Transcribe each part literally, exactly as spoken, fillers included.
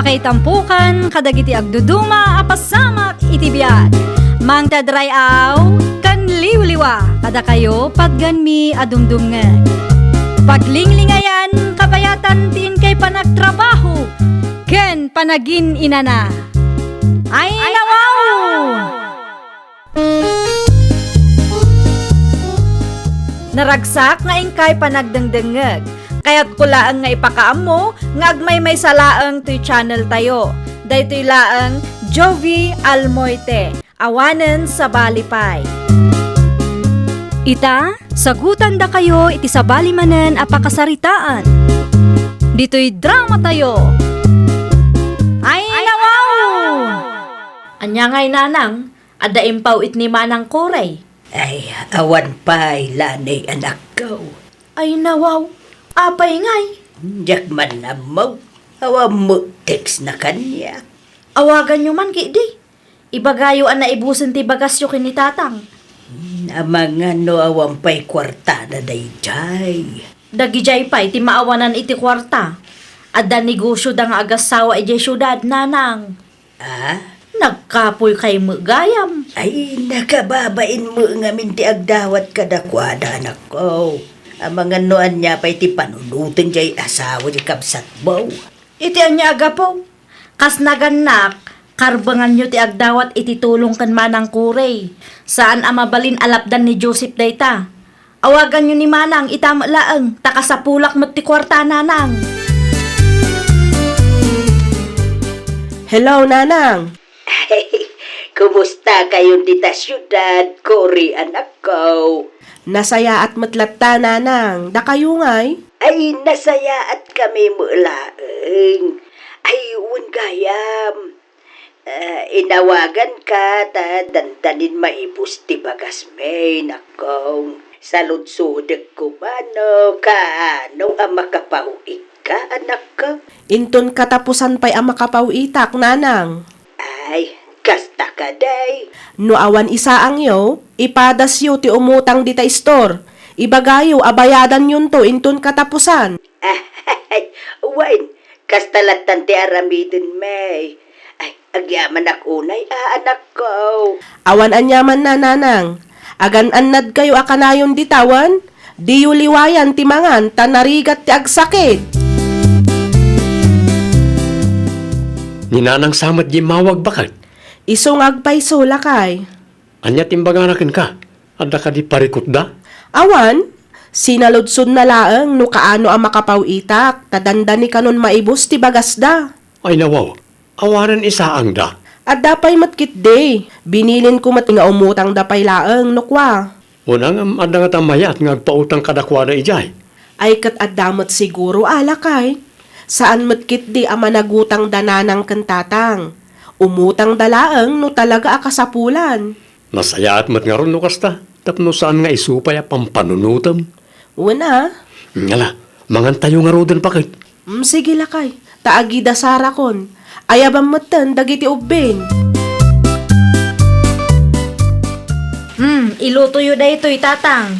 Ay tampukan kadagiti agduduma a pasamak iti biag. Mangted ray-aw ken liwliwa kadakayo patgenmi a dumdumngeg. Paglinglingayan, kabayatan ti inkay panagtrabaho ken panagin-inana. Ay, nawaw! Naragsak nga inkay panagdengdengngeg. Kayatko laeng nga ipakaammo nga agmaymaysa laeng toy channel tayo. Daytoy laeng Jovi Almoite, awanen sabali pay. Ita, sagutandakayo iti sabali manen a pakasaritaan. Ditoy drama tayo. Ay, nawaw! Ania ngay, nanang? Adda impaw-it ni Manang Korey? Ay, awan pay, Lani, anakko. Ay, nawaw. Apay ngay? Diak man ammo. Awan met text na kaniak. Awaganyo man, kidi. Ibagayo a naibusen ti bagasyo ken ni Tatang. Amangan no awan pay kuartana daydiay. Dagidiay pay ti maawanan iti kuarta. Adda negosyoda nga agassawa idiay siudad, nanang. Ah? Nagkapuy kay met gayam. Ay, nakababain met ngamin ti agdawat kadakuada, anakko. Amangan no ania pay ti panunoten diay asawa diay kabsatmo. Iti ania a gapu? Kas nagannak, karbenganyo ti agdawat iti tulong ken Manang Korey. Saan a mabalin a lapdan ni Joseph dayta. Awaganyo ni Manang ita met laeng, ta kasapulak met ti kuarta, nanang. Hello, nanang. Kumusta kayon dita siudad, Korey, anakko? Nasayaat met latta, nanang. Dakayo ngay? Ay, nasayaat kami met laeng. Ay, wen gayam. Ah, inawaganka ta dandanin maibus ti bagasmi, nakko. Saludsodek koma no kaano a makapaw-itka, anakko. Inton katapusan pay a makapaw-itak, nanang. Ay, kasta kadi. No awan isaangyo, ipadasyo ti umutang dita istor. Ibagayo a bayadanyonto inton katapusan. Ay, wen, kasta lattan ti aramidenmi. Ay, agyamanak unay a, anakko. Awan aniamanna, nanang. Agan-annadkayo a kanayon dita wen, diyo liwayan ti mangan ta narigat ti agsakit. Ni nanang sa met immawag, baket? Isu nga agpayso, lakay. Ania ti imbagana kenka? Adda kadi parikutda? Awan, sinaludsodna laeng no kaano a makapaw-itak, ta dandani kanon maibus ti bagasda. Ay nawaw, awanen isaangda. Adda pay met ketdi, binilinko met nga umutangda pay laeng no kua. Wen a ngem adda ngata mayat nga agpautang kadakuada idiay? Ay ket adda met siguro a, lakay. Saan met ketdi a managutangda nanang ken tatang. Umutangda laeng no talaga a kasapulan. Nasayaat met ngarud no kasta, tapno saan nga isu pay a pampanunotem. Wen a. Ngala, mangantayo ngaruden, baket. Mm, sige, lakay. Ta agidasarakon. Ayabam metten dagiti ubbin. Hmm, ilutoyo daytoy, tatang.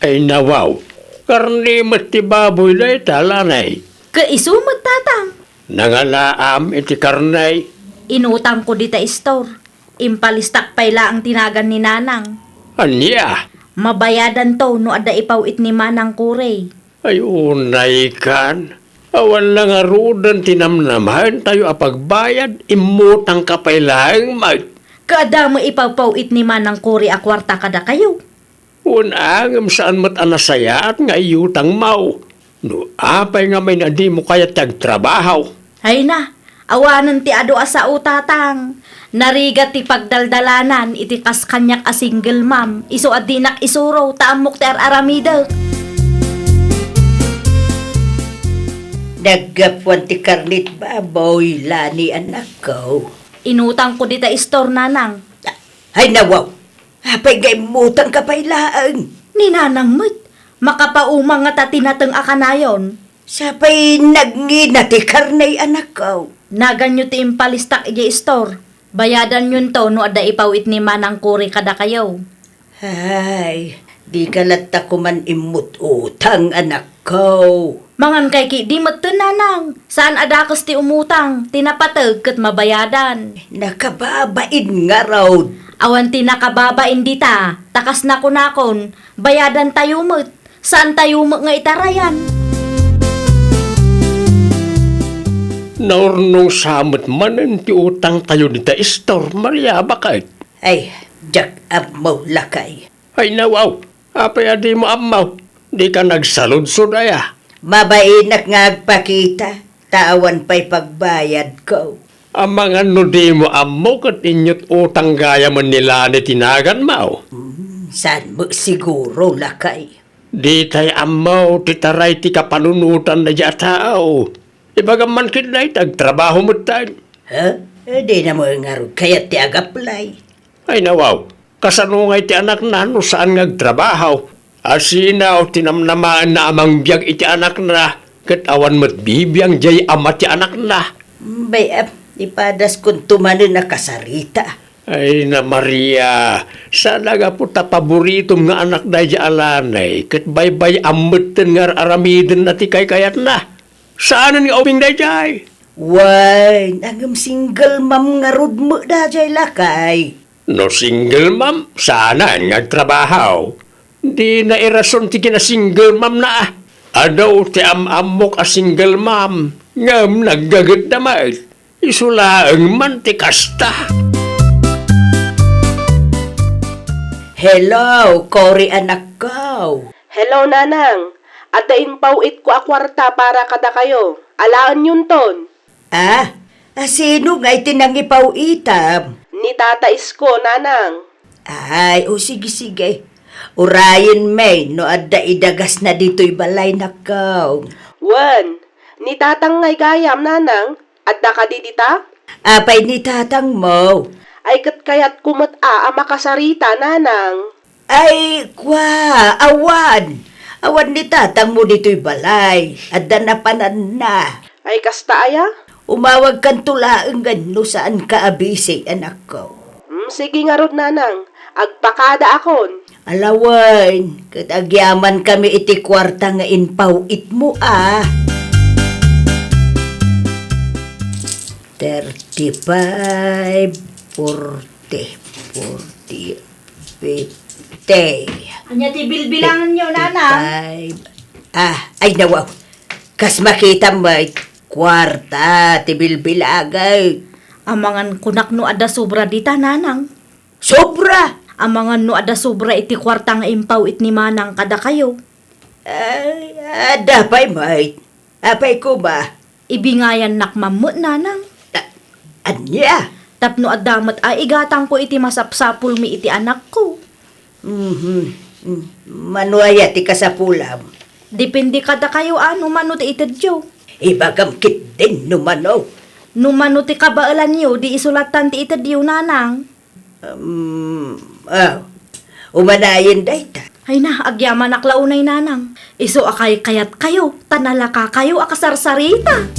Ay nawaw, karne met ti baboy dayta, Lanay. Ket isu met, tatang. Nangalaam iti karne. Inutangko dita istor. Impalistak pay laeng ti nagan ni nanang. Ania? Mabayadanto no adda ipaw-it ni Manang Korey. Ay, unay kan. Awan la ngaruden ti namnamaentayo a pagbayad, immutangka pay laeng met. Kaadda met ipaw-it ni Manang Korey a kuarta kadakayo. Wen a ngem saan met a nasayaat nga iyutangmo. No apay ngamin a dimo kayat ti agtrabaho? Ay na, awanen ti adu a sao, tatang. Narigat ti pagdaldalanan iti kas kaniak a single mom, isu a dinak isuro ta ammok ti ar-aramidek. Naggapuan ti karnet baboy, Lani, anakko. Inutangko dita istor, nanang. Ay, nawaw! Apay nga immutangka pay laeng? Ni nanang met, makapauma ngata ti nateng a kanayon. Sapay nagngina ti karne, anakko. Naganyo ti impalistak idiay istor. Bayadanyonto no adda ipaw-it ni Manang Korey kadakayo. Ay, Dika latta koman immut-utang, anakko. Mangan kay ketdi metten, nanang. Saan a dakes ti umutang, ti napateg ket mabayadan. Nakababain ngarud. Awan ti nakababain dita, ta kas nakunakon, bayadantayo met. Saantayo met nga itarayan. Naurnong sa met manen ti utangtayo dita, Estor, Maria, baket? Ay, diak ammo, lakay. Ay, nawaw. Apay a dimo ammo? Dika nagsaludsod aya? Mabainak nga agpakita, ta awan pay pagbayadko. Amangan no dimo ammo ket inyut-utang gayamen ni Lani ti naganmo? Hmm, saan met siguro, lakay? Ditay ammo ti taray ti kapanunotan daydiay a tao. Ibagam man ket dayta, agtrabaho metten. Ha? Eh, dina met ngarud kayat ti agaplay. Ay, nawaw. Kasano ngay ti anakna no saan nga agtrabaho? Asino ti namnamaenna a mangbiag iti anakna, ket awan met bibiang diay ama ti anakna? Bay-am, ipadaskon to manen a kasarita. Ay na, Maria, saan a gapu ta paboritom nga anak daydiay a Lani, ket baybay-am metten nga ar-aramidenna ti kaykayatna. Saanen nga ubing daydiay? Wen, ngem single mom ngarud met daydiay, lakay. No single mom, saanen nga agtrabaho. Dina irason ti kinasingle momna. Adu ti am-ammok a single mom, ngem naggagetda met. Isu laeng man ti kasta. Hello, Cory, anakko. Hello, Nanang. Adda impaw-itko a kuarta para kadakayo. Alaenyonton. Ah, a sino ngay ti nangipaw-itam? Ni tata isko, Nanang. Ay, o sige, sige. Urayen mi no adda idagasna ditoy balay, nakkaw. Wen, ni tatang ngay gayam, Nanang. Adda kadi dita? Apay ni tatangmo? Ay, ket kayatko met a, a makasarita, Nanang. Ay, kua, awan. Awan ni tatangmo ditoy balay. Adda napananna. Ay, kasta aya? Umawagkanto laengen no saanka a busy, anakko. Hmm, sige ngarud, Nanang. Agpakadaakon. Ala wen, ket agyamankami iti kuarta nga impaw-itmo, a. Thirty-five, forty, forty, fifty. Ania ti bilbilanganyo, Nanang? Fifty-five. Ah, ay, nawaw. Kas makitam met, kuarta ti bilbilangan. Amangan kunak no adda sobra dita, Nanang. Sobra! Amangan no adda sobra iti kuarta nga impaw-it ni Manang kadakayo. Ay, adda pay met. Apay koma? Ibingayannak man met, Nanang. A-, ania? Tapno adda met a igatangko iti masapsapulmi iti anakko. Mhm. Mm. Mano aya ti kasapulam? Depende kadakayo a no mano ti itedyo. Ibagam ketdin no mano. No mano ti kabaelanyo, di isu lattan ti itedyo, Nanang. Um, ah, umanayen dayta. Ay na, agyamanak la unay, Nanang. Isu a kaykayatkayo, ta nalakakayo a kasarsarita.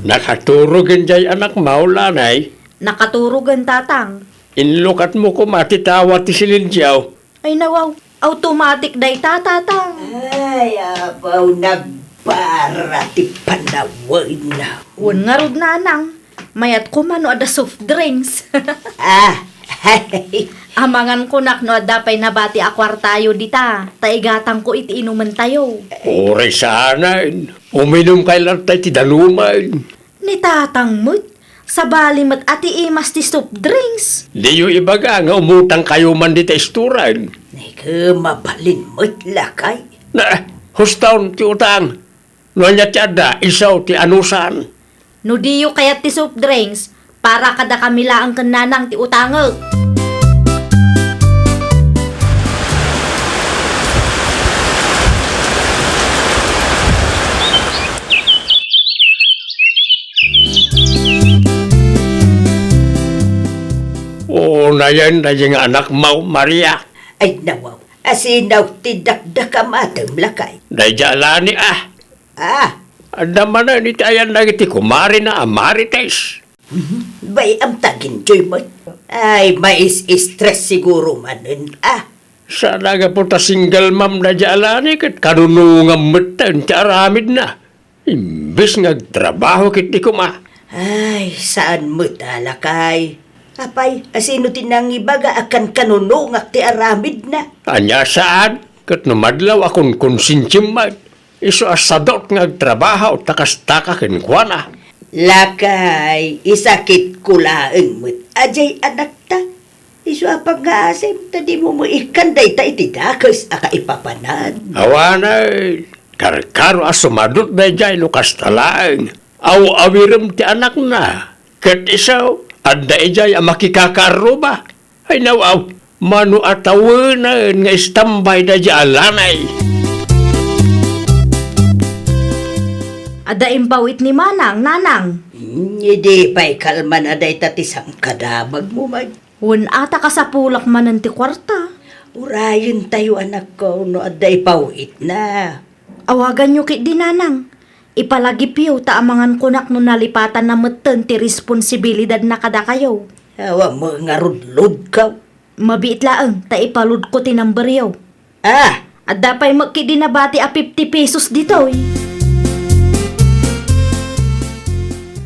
Nakaturogen diay anakmo, Lanay? Nakaturogen, Tatang. Inlukatmo koma ti tawa ti silensiaw. Ay, nawaw. Automatic dayta, Tatang. Ay, abaw, nagbara ti panawen. Wen ngarud, Nanang. Mayat koma no adda soft drinks. Ah. Amangan kunak no adda pay nabati a kuartayo dita, ta igatangko iti inumentayo. Uray saanen. Uminumkay latta iti danumen. Ni Tatang met, sabali met a ti imas ti soft drinks. Diyo ibaga nga umutangkayo man dita istoran. Nega, mabalin met, lakay. Na, huston ti utang. No ania ti adda, isu ti anusan. No diyo kayat ti soft drinks, para kadakami laeng ken Nanang ti utangek. O, nayen, nayen nga anakmo, Maria. Ay, nawaw. Asino ti dakdakam, atem, lakay? Daydiay a Lani, a. Ah. Adda manen iti ayan dagiti kumarina a Marites. Mhm. Bay-am ta, ginjoy met. Ay, mais-stress siguro manen, ah. Sana gapu ta single mom daydiay a lani ket kanunongam metten ti aramidna. Imbes nga agtrabaho ket di koma. Ay, saan met a, lakay. Apay, asino ti nangibaga a kankanunongak ti aramidna? Ania saan? Ket no madlaw a kunkonsensiam met, isu a sadut nga agtrabaho ta kastaka kenkuana. Lakay, isakitko laeng met a diay anakta. Isu a pangngaasim ta dimo met ikkan dayta iti dakes a kaipapanan. Awanen, karkaro a sumadut daydiay no kasta laeng. Aw-awirem ti anakna. Ket isu, adda idiay a makikakaarruba. Ay, nawaw, mano a tawenen nga istambay daydiay a lanay. Adda impawit ni Manang, Nanang. Hmm, idi pay kalman a dayta ti sangkadamagmo met. Wen a ta kasapulak manen ti kuarta. Urayentayo, anakko, no adda ipawitna. Awaganyo ketdi, Nanang. Ipalagipyo ta amangan kunak no nalipatanna metten ti responsibilidadna kadakayo. Awan met ngarud loadko. Mabiit laeng ta ipaloadko ti numberyo. Ah! Adda pay met ketdi nabati a fifty pesos ditoy.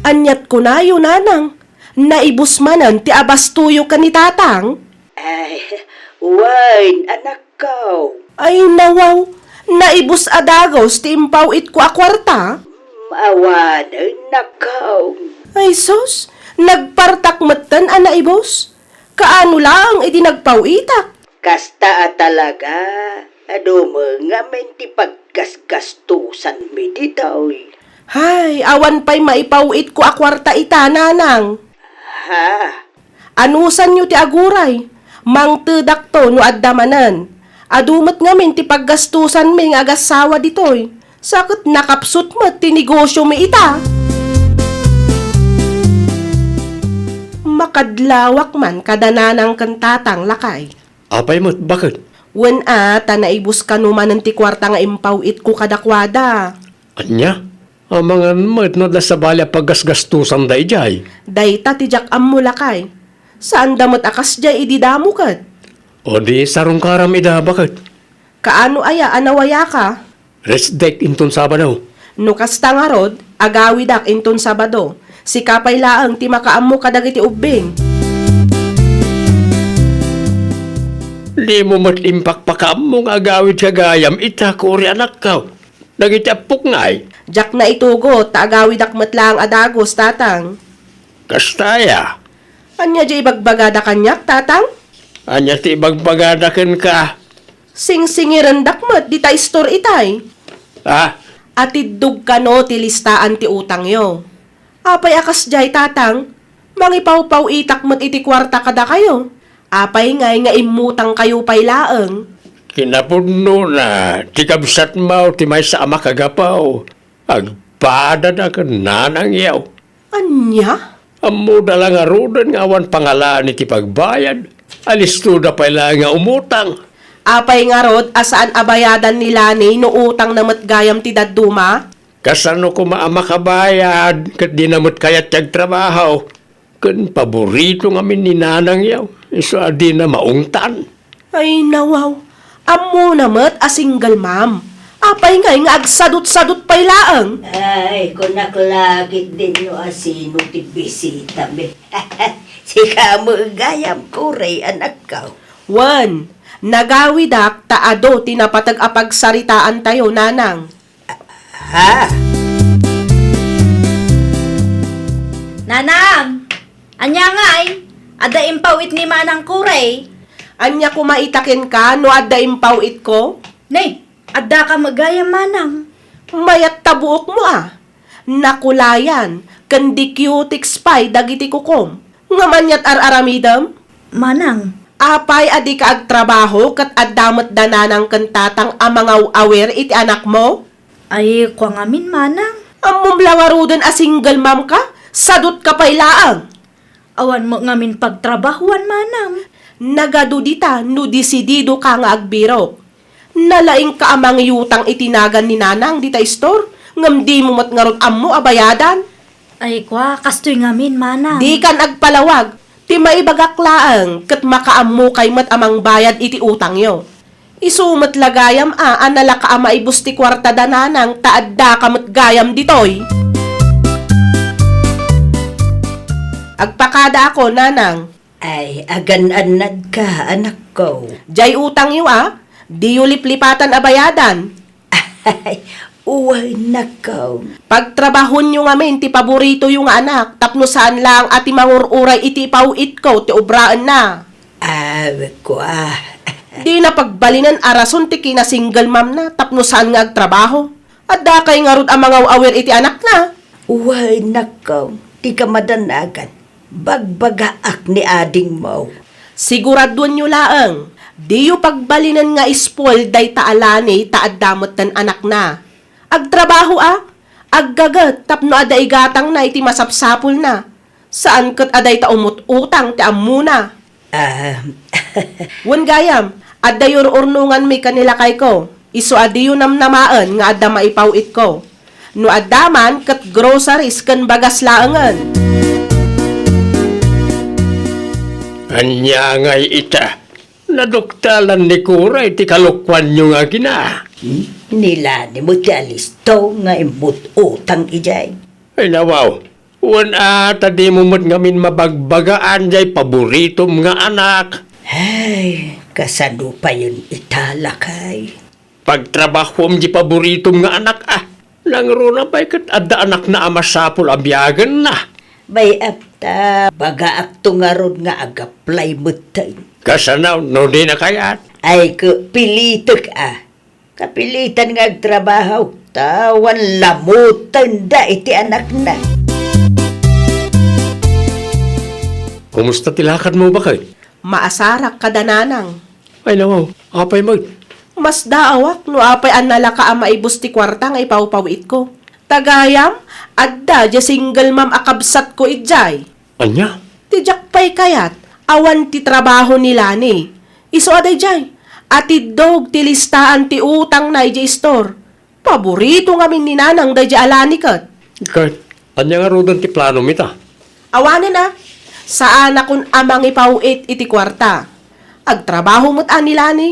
Aniat kunayo, Nanang? Naibus manen ti abastoyo ken ni Tatang? Ay, wen, anakko. Ay, nawaw, naibus a dagus ti impawitko a kuarta? Mm, awanen, nakko. Ay, sus, nagpartak metten a naibus. Kaano laeng idi nagpawitak? Kasta a talaga, adu met ngamin ti paggasgastosanmi ditoy. Hay, awan pay maipawitko a kuarta ita, Nanang. Ha? Anusanyo ti aguray? Mangtedakto no adda manen. Adu met ngamin ti paggastosanmi nga agassawa ditoy. Sa ket nakapsut met ti negosiomi ita. Makadlawak man kada Nanang ken Tatang, lakay. Apay met, baket? Wen a, ta naibus kano manen ti kuarta nga impawitko kadakuada. Ania? Amangan met no adda sabali a paggasgastosan daydiay. Dayta ti diak ammo, lakay. Saanda met a kasdiay idi damo ket. O di sarungkaram ida, baket? Kaano aya a nawayaka? Rest day inton Sabado. No kasta ngarud, agawidak inton Sabado. Sika pay laeng ti makaammo kadagiti ubbing. Dimo met impakpakaammo nga agawidka gayam ita, Kuri, anakko. Dagiti appok ngay? Diak naitugot ta agawidak met laeng a dagus, Tatang. Kasta aya? Ania diay ibagbagada kaniak, Tatang? Ania ti ibagbagada kenka? Singsingirendak met dita istor itay. Ah? Atiddog kano ti listaan ti utangyo. Apay a kasdiay, Tatang? Mangipawpaw-itak met iti kuarta kadakayo. Apay ngay nga immutangkayo pay laeng? Kinapudnona, ti kabsatmo ti maysa a makagapu. Agpadada ken nanangyo. Ania? Ammoda la ngaruden nga awan pangalani ti pagbayad. Alistoda pay laeng nga umutang. Apay ngarud a saan a bayadan ni Lani no utangna met gayam ti dadduma? Kasano koma a makabayad ket dina met kayat ti agtrabaho? Ken paborito ngamin ni nanangyo, isu a dina maungtan. Ay, nawaw. Ammona met a single mom. Apay ngay nga agsadut-sadut pay laeng? Ay, kunak la ketdin no asino ti bisitami. Sika met gayam, Kuri, anakko. Wen, nagawidak ta adu ti napateg a pagsaritaantayo, Nanang. Ha? Nanang! Ania ngay? Adda impaw-it ni Manang Kuri? Ania koma ita kenka no adda impaw-itko? Ne, addaka met gayam, Manang. Mayat ta buokmo a. Nakulayan, ken di cutex pay dagiti kukom. Ngem aniat ar-aramidem? Manang. Apay a dika agtrabaho ket adda met da nanang ken tatang a mangaw-awir iti anakmo? Ay, kua ngamin, Manang. Ammom la ngaruden a single mom ka? Sadutka pay laeng. Awan met ngamin pagtrabahoan, Manang. Nagadu dita no desididoka nga agbirok. Nalaingka a mangiyutang iti nagan ni Nanang dita istor, ngem dimo met ngarud ammo a bayadan. Ay, kua, kastoy ngamin, Manang. Dikan agpalawag. Ti maibagak laeng, ket makaammokay met a mangbayad iti utangyo. Isu met la gayam a, a nalaka a maibus ti kuarta da nanang ta addaka met gayam ditoy. Agpakada ako, nanang. Ay, agan-annadka, anakko. Jay utangyo a, diyo liplipatan a bayadan. Ay, wen, nakkaw. Pagtrabahonyo ngamin ti paboritoyo nga anak tapno saan laeng a ti mangur-uray iti ipaw-itko ti obraenna. Ah, kua. Dina pagbalinen a rason ti kina-single mom na tapno saan nga agtrabaho. Addakay ngarud a mangaw-awir iti anakna? Wen, nakkaw, ti kamadanagan. Bagbagaak ni adingmo. Siguraduenyo laeng, diyo pagbalinen nga ispoil dayta a Lani ta adda metten anakna. Agtrabaho a, aggaget tapno adda igatangna iti masapsapulna. Saan ket a dayta umut-utang ti ammona. Ah. Wen gayam, adda ur-urnonganmi ken ni lakayko. Isu a diyo namnamaen nga adda maipaw-itko. No adda man, ket groceries ken bagas laengen. Ania ngay ita? Naduktalan ni Kura iti kalokuanyo nga agina. Hmm? Ni Lani met ti alisto nga immut-utang idiay. Ay, nawaw. Wen a, ta dimo met ngamin mabagbagaan jay paboritom nga anak. Ay, kasano payen ita, lakay? Pagtrabahom di paboritom nga anak, a. Nangruna pay ket adda anakna a masapul a biagenna. Bay, apta, bagaakto ngarud nga agaplay metten. Kasano no dina kayat? Ay, ket pilitek a. Kapilitan nga agtrabaho, ta awan lamutenda iti anakna. Kumusta ti lakadmo, baket? Maasarak kada nanang. Ay, nawaw, apay met? Masdaawak no apay a nalaka a maibus ti kuarta nga ipawpaw-itko. Ta gayam, adda diay single mom a kabsatko idiay. Ania? Ti diak pay kayat, awan ti trabaho ni Lani. Isu a daydiay, atiddog ti listaan ti utangna idiay istor. Paborito ngamin ni Nanang daydiay a Lani ket. Ket, ania ngaruden ti planom ita? Awanen a, saanakon a mangipaw-it iti kuarta. Agtrabaho met a ni Lani.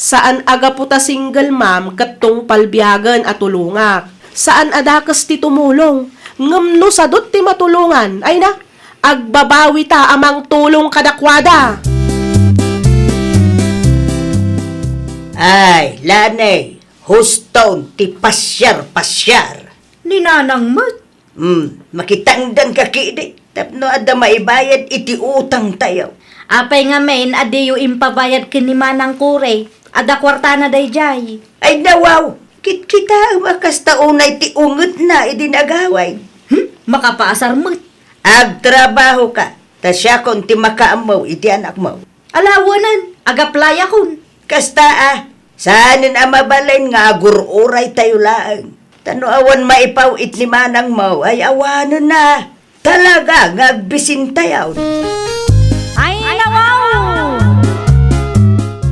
Saan a gapu ta single mom ket tungpal biagen a tulongak. Saan a dakes ti tumulong. Ngem no sadut ti matulongan, ay na, agbabawi ta a mangtulong kadakuada. Ay, Lani, huston ti pasiar-pasiar. Ni Nanang met. Hmm, makitangdanka ketdi tapno adda maibayad iti utangtayo. Apay ngamin a diyo impabayad ken ni Manang Kure? Adda kuartana daydiay. Ay, nawaw, kitkitaem a kasta unay ti ungetna idi nagaway. Hmm, makapaasar met. Agtrabahoka, ta siakon ti makaammo iti anakmo. Ala, awanen, agaplayakon. Kasta a, saanen a mabalin nga agur-uraytayo laeng. Ta no awan maipaw-it ni manangmo, ay awanen a. Talaga nga agbisintayo. Ay, nawaw!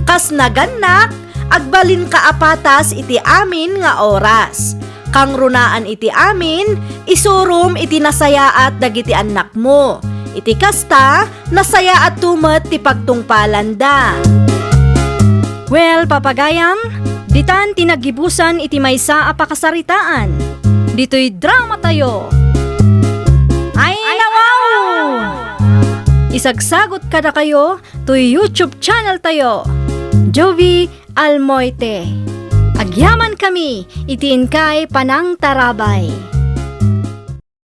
Kas nagannak, agbalinka a patas iti amin nga oras. Kangrunaan iti amin, isurom iti nasayaat dagiti annakmo. Iti kasta, nasayaatto met ti pagtungpalanda. Well, papagayam, ditan ti naggibusan iti maysa a pakasaritaan. Ditoy dramatayo. Ay, nawaw! Isagsagot kadakayo toy YouTube channel tayo, Jovi Almoite. Agyamankami iti inkay panangtarabay.